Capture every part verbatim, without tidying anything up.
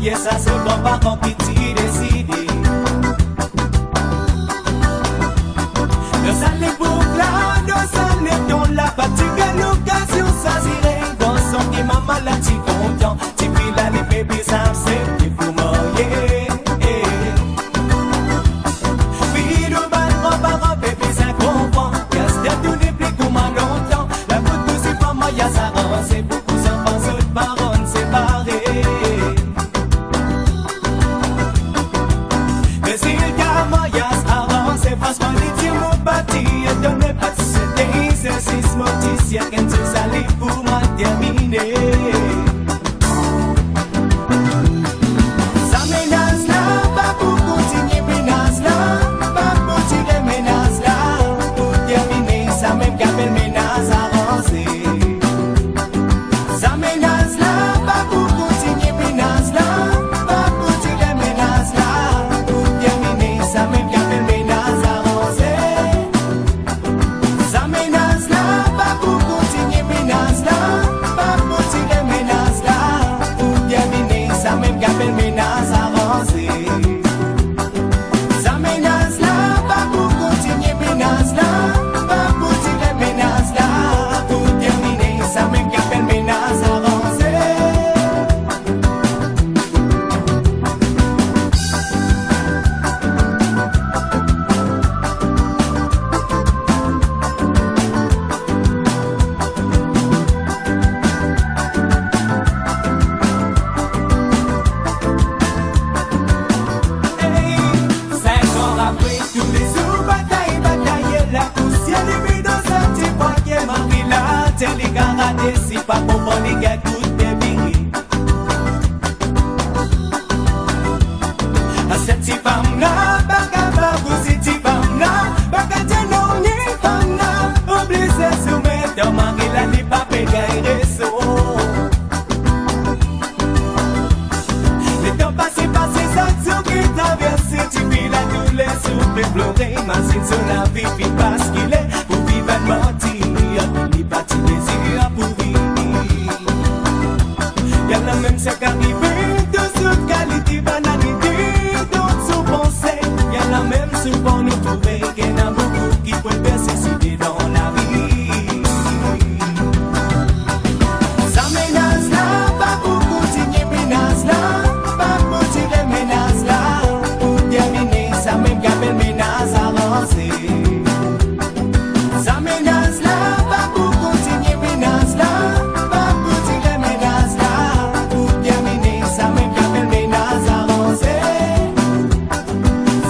Ki sa se gran paran ki ti deside. Dan sa lepok la, dan sa letan la, pa ti gagn lokazion swazir enn garson ki mama la ti kontan. Tifi la li pe bizin aksepte pou marye. Finn ou bann gran paran pe bizin konpran, ki aster tou nepli kouma lontan. Lakour tou sifam maryaz aranze, pou zanfan zot paran separe. Rezilta maryaz aranze, fransman li ti mo pa ti etone, pa ti sete, se zis mo ti sir ki enn zour sa li pou mal termine. Sa menaz la pa pou kontinie, menaz la pa pou dire, menaz la pou termine, samem ki apel menaz aranze. Sa menaz la pa pou kontinie, menaz la pa pou dire, menaz la pou termine, samem ki apel menaz aranze. Sa menaz la pa pou kontinie, menaz la pa pou dire, menaz la pou termine, samem ki apel menaz aranze. Sa menaz la pa pou kontinie, menaz la pa pou dire, menaz la pou termine, samem ki apel menaz aranze. Hey, sink an apre, toulezour batay, batay, e lapousier li vide dan sa ti pwake, mari la, te li garade, si pa konpran li gagn kout devire. Aster ti fam la pa kapav bouze, ti fam la pa kapav dir non, ni fam la oblize soumet, mari la li pa pe gagn rezon. Letan pase, pase, zot zour ki traverse, tifi la toulezour pe plore, mazinn so lavi finn baskile, pou viv enn martir, li pa ti dezir pou viv. Ena mem seki arive, tou sort kalite banalite dan so panse. Ena mem souvan nou trouve ki ena boukou ki pou ete siside dan lavi. Sa menaz la pa pou kontinie, menaz la pa pou dire, menaz la pou termine, samem ki apel menaz aranze. Sa menaz la pa pou kontinie, menaz la pa pou dire, menaz la pou termine, samem ki apel menaz aranze.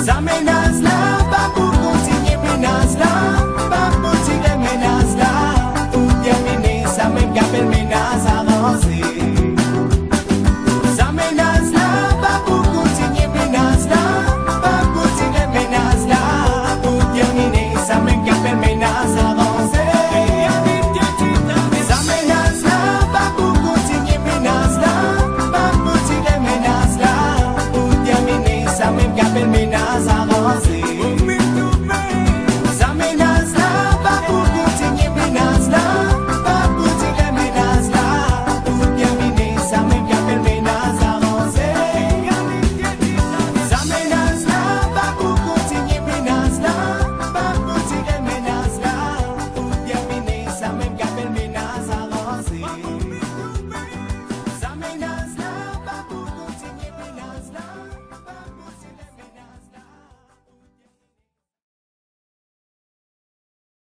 Sa menaz la pa pou